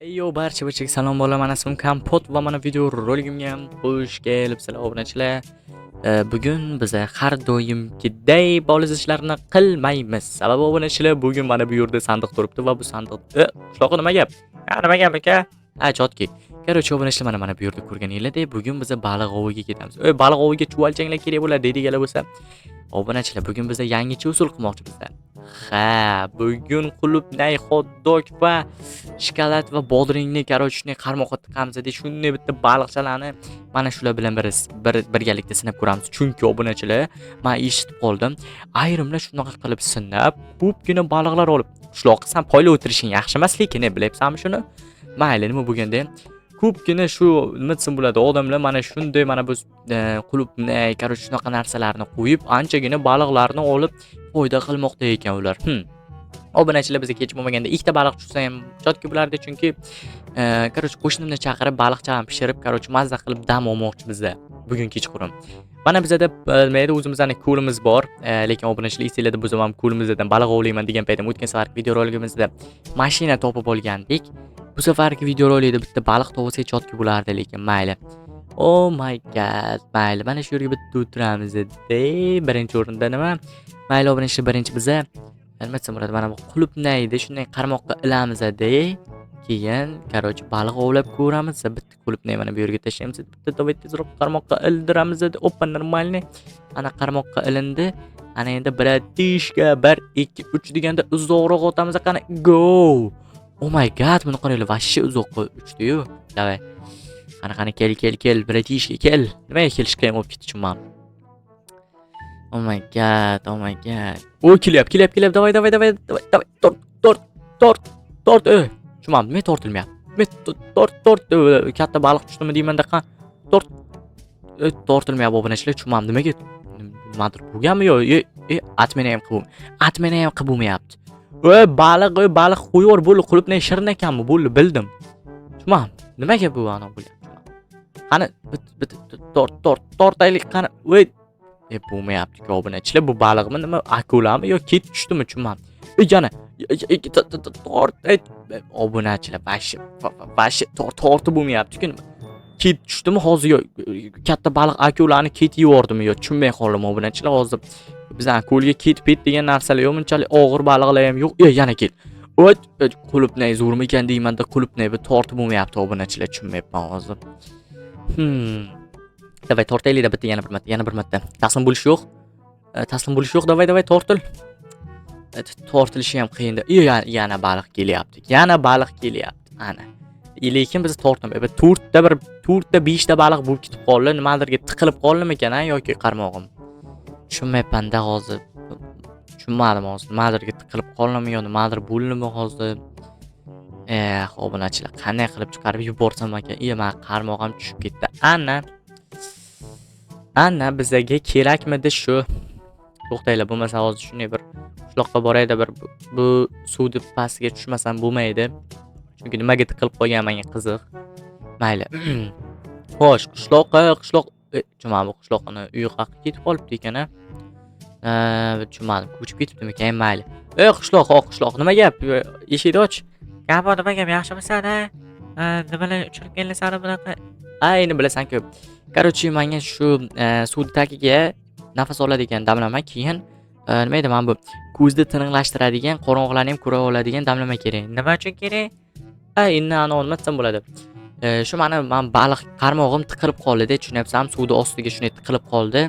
Yo, barcha barchaga salom bolalar, mana ismim Kompot va mana video roligimga ham xush kelibsizlar, obunachilar. Bugun biza har doimgiday poliz ishlarini qilmaymiz. Sababi, obunachilar, bugun mana bu yerda sandiq turibdi va bu sandiq. Qishloqi, nima gap? Ha, nima gap, aka? Ha, чётко. Короче, obunachilar, mana bu yerda ko'rganinglardek, bugun biza baliq oviga ketamiz. Ey, baliq oviga chuvalchanglar kerak bo'ladi deydiganlar bo'lsa, obunachilar, bugun biza yangicha usul qilmoqchimiz. Ha, bugun qulupnay, hot-dog va shokolad va bodringni, короче, shunday qarmoqqa tiqamiz, shunday bitta baliqchalarni mana shular bilan bir birgalikda sinab ko'ramiz. Chunki, obunachilar, men eshitib qoldim, ayrimlar shunaqa qilib sinab, ko'pgina baliqlar olib, qishloqqa san poylab o'tirishing yaxshi emas, lekin bilyapsanmi shuni? Mayli, nima bo'lganda ham ko'pgina shu, nima desam bo'ladi, odamlar mana shunday mana bu qulupnay, короче, shunaqa narsalarni qo'yib, anchagina baliqlarni olib foyda qilmoqda ekan ular. Obunachilar, bizga kech bo'lmaganda ikkita baliq tushsa ham чётко bo'lardi, chunki короче, qo'shnimni chaqirib, baliqcha ham pishirib, короче, mazza qilib dam olmoqchimiz bugun kechqurun. Mana bizada nima edi, o'zimizni ko'limiz bor, lekin, obunachilar, esinglarda bo'lsa, man ko'limizdan baliq ovlayman degan paytim o'tgan safarki videoroligimizda mashina topib olgandik. Bu safarki videorolikda bitta baliq topsak, чётко bo'lardi, lekin mayli. Oh my God, mayli, mana shu yerga bitta o'tiramiz. Birinchi o'rinda nima? Mayli, obunachilar, birinchi biza, nima desam bo'ladi, mana bu qulupnayni shunday qarmoqqa ilamiz-da, keyin, короче, baliq ovlab ko'ramiz. Bitta qulupnay mana bu yerga tashlaymiz. Bitta, давай, tezroq qarmoqqa ildiramiz. Опа, нормальный. Ana, qarmoqqa ilindi. Ana endi, братишка, 1 2 3 deganda uzoqroq otamiz. Qani, go! Oh my God, buni qaranglar, вообще uzoqqa uchdi-yu. Давай. Qani, qani, kel, kel, kel, братишка, kel. Nimaga kelish qiyin bo'lib ketdi, tushunmadim. Oh my God, oh my God. O, kelyapti, kelyapti, kelyapti. Давай, давай, давай, давай, давай. Tort, tort, tort, tort. Tushunmadim, nima tortilmayapti? Nima tort, tort, katta baliq tushdimi deymanda, tort, tortilmayapti, obunachilar, tushunmadim, nimaga, nimadir bo'lganmi yo e, отмена ham qilib, отмена ham qilib bo'lmayapti. Ey, baliq, ey, baliq, qo'yivor, bo'ldi, qulupnay shirin ekanmi, bo'ldi, bildim. Tushunmadim, nimaga bu anavi bo'lyapti? Qani, bit bit tort, tort, tortaylik, qani, voy, e, bo'lmayapti, obunachilar, bu baliqmi, nima, akulami yo kit tushdimi, tushunmadim. Ey, yana tort, obunachilar, вообще, вообще tortib bo'lmayapti-ku, nima? Kit tushdimi hozir yo katta baliq akulani kit yeyordimi yo, tushunmay qoldim, obunachilar, hozir. Bizani ko'lga kit pit degan narsalar yo'q, bunchalik og'ir baliqlar ham yo'q. E, yana kel. Voy, qulupnay zo'rmikan deymanda, qulupnay bu tortib bo'lmayapti, obunachilar, tushunmayapman hozir. Давай, tortaylik-da bitta, yana bir marta, yana bir marta. Taslim bo'lish yo'q. Taslim bo'lish yo'q. Давай, давай, tortil. Tortilishi ham qiyinda. Yana baliq kelyapti. Yana baliq kelyapti. Ana. Lekin biz tortmaymiz. To'rtta, bir to'rtta, beshta baliq bo'lib ketib qoldi. Nimadirga tiqilib qoldimikan, a, yoki qarmog'im? Tushunmayapman-da hozir. Tushunmadim hozir. Nimadirga tiqilib qoldimi yo nimadir bo'ldimi hozir? Eh, obunachilar, qanday qilib chiqarib yuborsam ekan? Iya, mana qarmoq ham tushib ketdi. Ana. Ana, bizaga kerakmidi shu? To'xtanglar, bo'lmasa hozir shunday bir qishloqqa borayda, bir bu suvni pastiga tushmasam bo'lmaydi. Chunki nimaga tiqilib qolgan, menga qiziq. Mayli. Xo'sh, qishloqqa, qishloq, tushunmadim, bu qishloqni uyi qayerga ketib qolibdi ekan, a? Tushunmadim, ko'chib ketibdimikan? Mayli. Ey, qishloq, o qishloq, nima gap? Eshikni och. Gap, nima gap, yaxshimisan, a? Nimalar uchirib kelsan bunaqa? A, endi bilasan-ku. Короче, menga shu suvni tagiga nafas oladigan damlama, keyin nima edi, mana bu ko'zni tiniqlashtiradigan, qorong'ilarni ham ko'ra oladigan damlama kerak. Nima uchun kerak? A, endi anavi, nima desam bo'ladi? Shu mani man baliq qarmog'im tiqilib qoldi-da, tushunyapsanmi? Suvni ostiga shunday tiqilib qoldi.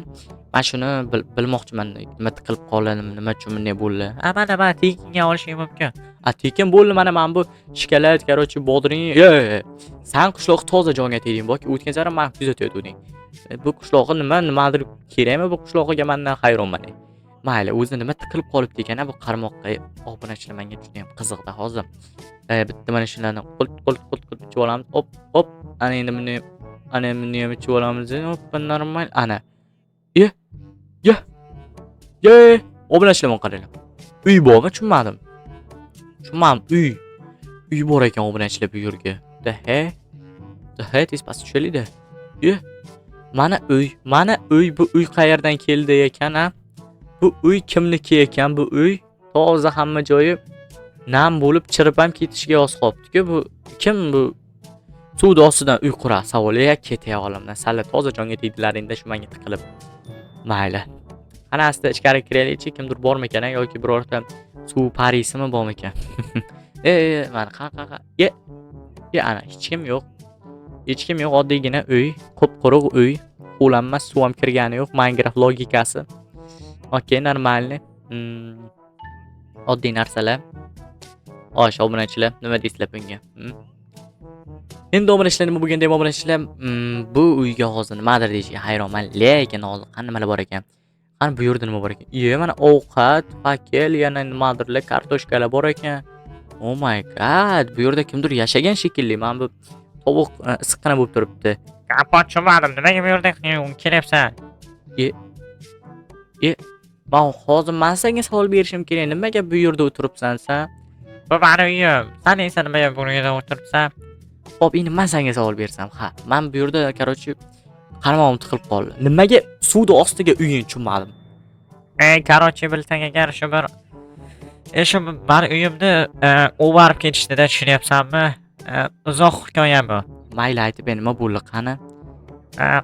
Man shuni bilmoqchiman, nima tiqilib qoldi, nima uchun bunday bo'ldi? A, mana, mana, tekinga olishing mumkin. A, tekin bo'ldi, mana bu shokolad, короче, bodring. E, san qishloq toza jonga tegding, bok. O'tgan safar man kuzatayotganding. Bu qishlog'i nima, nimadir kerakmi bu qishlog'iga, mandan hayronman. Mayli, o'zi nima tiqilib qolibdi ekan bu qarmoqqa? Obunachilar, menga juda ham qiziqda hozir. Bitta mana shularni qult qult qult qult ichib olamiz. Op, op. Ana endi buni, ana buni ham ichib olamiz. Опа, нормально. Ana. Ye. Ye. Ye. Obunachilar, mana qaranglar. Uy bormi? Tushunmadim. Tushunmadim, uy. Uy bor ekan, obunachilar, bu yerga. Dahe. Dahe, tez past tushaylik-da. Ye. Mana uy, mana uy, bu uy qayerdan keldi ekan, a? Bu uy kimniki ekan, bu uy? Toza hamma joyi. Nam bo'lib chirib ham ketishiga oz qolibdi-ku. Bu kim bu suvni ostidan uy quradi? Savol. Ya ketay olamdan. Salla toza jonga tegdilaringda shu menga tiqilib. Mayli. Qani, asta ichkari kiraylikchi, kimdir bormikan yoki birorta suv parisimi bormikan? E, e, mana qa qa qa. Ye. Ye, ana hech kim yo'q. Hech kim yo'q, oddiygina uy, qup-quruq uy. Qo'lanmas, suv ham kirgani yo'q. Minecraft logikasi. Okey, нормальный. Oddiy narsalar. Xo'sh, obunachilar, nima deysizlar bunga? Endi obunachilar, nima bo'lganda ham obunachilar, bu uyga hozir nimadir deyishga hayronman, lekin hozir qani nimalar bor ekan? Qani bu yerda nima bor ekan? Iye, mana ovqat, факел, yana nimadirlar, kartoshkalar bor ekan. Oh my God, bu yerda kimdir yashagan shekilli. Mana bu tovuq issiqqina bo'lib turibdi. Kompot, tushunmadim. Nimaga bu yerda kelyapsan? E, man hozir man senga savol berishim kerak. Nimaga bu yerda o'tiribsan san? Bu mani uyim. San esa nimaga bu yerda o'tiribsan? Xo'p, endi man senga savol bersam, ha. Man bu yerda, короче, qarmog'im tiqilib qoldi. Nimaga suvni ostiga uying, tushunmadim. Ey, короче, bilsang agar shu bir shu mani uyimni o'varib ketishdida, tushunyapsanmi? Uzoq hikoya bu. Mayli, aytib ber, nima bo'ldi, qani?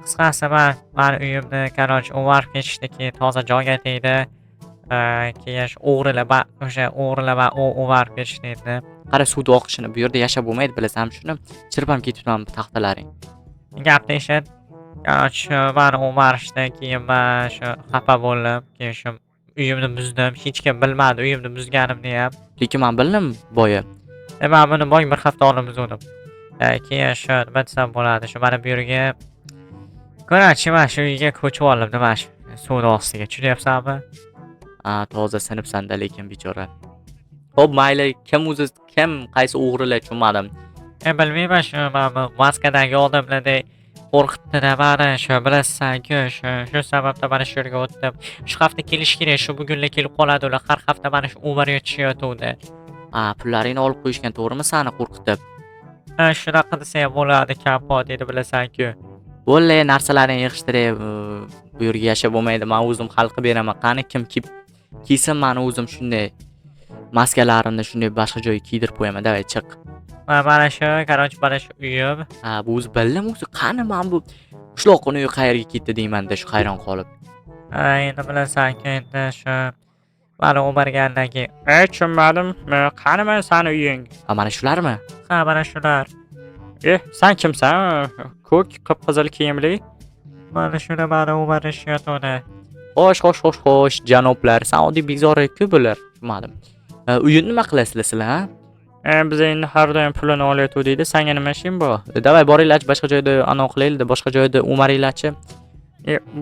Qisqasi man mani uyimni, короче, o'varib ketishdi, keyin toza joyga tegdi. Keyin shu o'g'rilar o'sha o'g'rilar va o'varib ketishdi endi. Qara suvni oqishini, bu yerda yashab bo'lmaydi, bilasanmi shuni? Chirib ham ketibman bu taxtalaring. Gapni eshit. Короче, mani o'marishdi, keyin man shu xafa bo'ldim. Keyin shu uyimni buzdim. Hech kim bilmadi uyimni buzganimni ham. Lekin man bildim boya. Man buni boy bir hafta oldin buzuvdim. Keyin shu nima desam bo'ladi, shu mana bu yerga короче, man shu uyga ko'chib oldim, nima shu suvni ostiga, tushunyapsanmi? A, toza sinibsan-da lekin, bechora. Xo'p, mayli, kim o'zi, kim, qaysi o'g'rilar, tushunmadim. Bilmayman, shu mana bu maskadagi odamlardek qo'rqitdi mani, shu bilasan-ku, shu sababdan mana shu yerga o'tdim. Shu hafta kelishi kerak, shu bugunlar kelib qoladi ular. Har hafta mana shu o'marga tushayotuvdi. A, pullaringni olib qo'yishgan, to'g'rimi, sani qo'rqitib? Ha, shunaqa desa ham bo'ladi, kompot, dedi, bilasan-ku. Bo'ldi, narsalaringni yig'ishtiray, bu yerga yashab bo'lmaydi. Men o'zim hal qilib beraman. Qani kim kiysin, mani o'zim shunday maskalarimni shunday boshqa joyga kiydirib qo'yaman. Давай, chiq. Mana shu, короче, mana shu uyim. Ha, bu o'zi bildim o'zi. Qani mana bu qishloqni uyi qayerga ketdi deyman-da shu hayron qolib. Ha, endi bilasan-ku, endi shu mani o'margandan keyin. Ey, tushunmadim. Qani mana sani uying? Ha, mana shularmi? Ha, mana shular. Eh, san kimsan? Ko'k, qip-qizil kiyimli. Mana shuni mani o'marishayotuvdi. Xo'sh, xo'sh, xo'sh, xo'sh, janoblar, san oddiy bezori-ku bular. Tushunmadim. Uyni nima qilasizlar sizlar, ha? Biz endi har doim pulini olayotgandik. Sanga nima ishing bor? Давай, boringlarchi, boshqa joyda anavi qilaylik, boshqa joyda o'maringlarchi.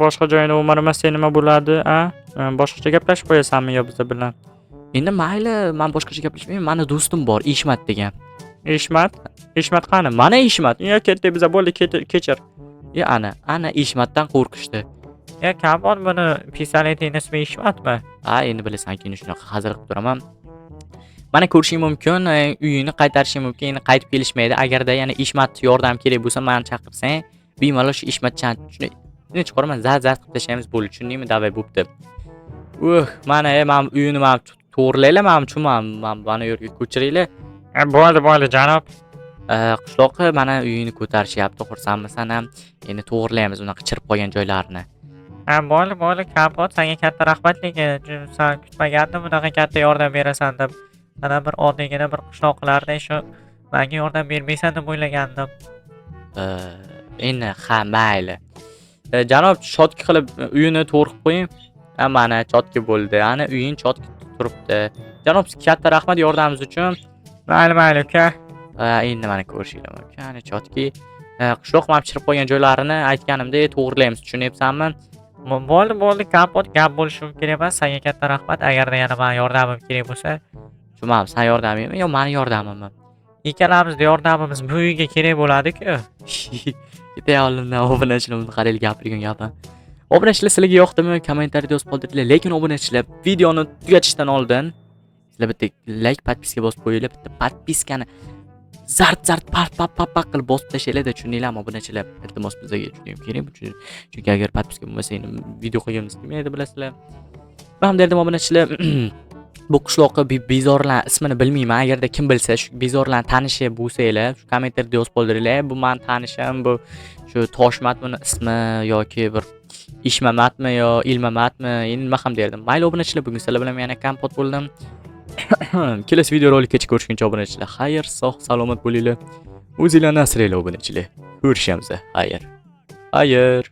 Boshqa joyda o'marmasak nima bo'ladi, a? Boshqacha gaplashib qo'yasanmi yo biza bilan? Endi mayli, men boshqacha gaplashmayman. Mani do'stim bor, Eshmat degan. Eshmat? Eshmat qani? Mana Eshmat. Yo, ketdik biza, bo'ldi, kechir. E, ana, ana Eshmatdan qo'rqishdi. Ya, kompot, buni pistoleting ismi Eshmatmi? Ha, endi bilasan, keyin shunaqa hazil qilib turaman. Mana ko'rishing mumkin, uyingni qaytarishing mumkin, endi qaytib kelishmaydi. Agarda yana Eshmat yordam kerak bo'lsa, meni chaqirsang, bemalol shu Eshmatchan shuni shuni chiqaraman, zar zar qilib tashlaymiz, bo'ldi, tushundingmi? Давай, bo'pti. Mana mana uyini mana to'g'irlanglar, mana tushunmadim, mana yerga ko'chiringlar. Bo'ldi, bo'ldi, janob. Qishloqqa mana uyingni ko'tarishyapti, xursandmisan ham. Endi to'g'irlaymiz unaqa chirib qolgan joylarini. Ha, bo'ldi, bo'ldi, kompot, senga katta rahmat, lekin san kutmagandim bunaqa katta yordam berasan deb. Sana bir oddiygina bir qishloqlarda shu menga yordam bermaysan deb o'ylagandim. Endi ha, mayli. Janob, чётко qilib uyini to'g'ri qilib qo'ying. Ha, mana чётко bo'ldi. Ana uying чётко turibdi. Janob, katta rahmat yordamingiz uchun. Mayli, mayli, uka. Endi mana ko'rishinglar mumkin. Ana чётко. Qishloq mana chirib qolgan joylarini aytganimdek to'g'rilaymiz, tushunyapsanmi? Bo'ldi, bo'ldi, kompot, gap bo'lishi mumkin emas. Senga katta rahmat. Agarda yana mani yordamim kerak bo'lsa, Tushunmadim, san yordamingmi yo mani yordamimmi? Ikkalamizni yordamimiz bu uyga kerak bo'ladi-ku. Ketay oldimdan, obunachilar, uni qaranglar gapirgan gapim. Obunachilar, sizlarga yoqdimi? Kommentariyada yozib qoldiringlar. Lekin obunachilar, videoni tugatishdan oldin sizlar bitta like, подписка bosib qo'yinglar, bitta подписка ni zart zart part pat pat pat qilib bosib tashlanglar, tushundinglarmi, obunachilar? Iltimos, bizga juda ham kerak bu, chunki agar подписка bo'lmasa, endi video qilgimiz kelmaydi, bilasizlar. Va ham derdim, obunachilar, Bu qishloqqa bezorlar ismini bilmayman. Agarda kim bilsa, shu bezorlarni tanishi bo'lsanglar, shu kommentariyada yozib qoldiringlar. Bu mani tanishim, bu shu Toshmatmi ismi yoki bir Ishmamatmi yo Ilmamatmi, endi nima ham derdim. Mayli, obunachilar, bugun sizlar bilan yana Kompot bo'ldim. Kelasi video rolikgacha ko'rishguncha, obunachilar, xayr, sog' salomat bo'linglar. O'zinglarni asranglar, obunachilar. Ko'rishamiz. Xayr. Xayr.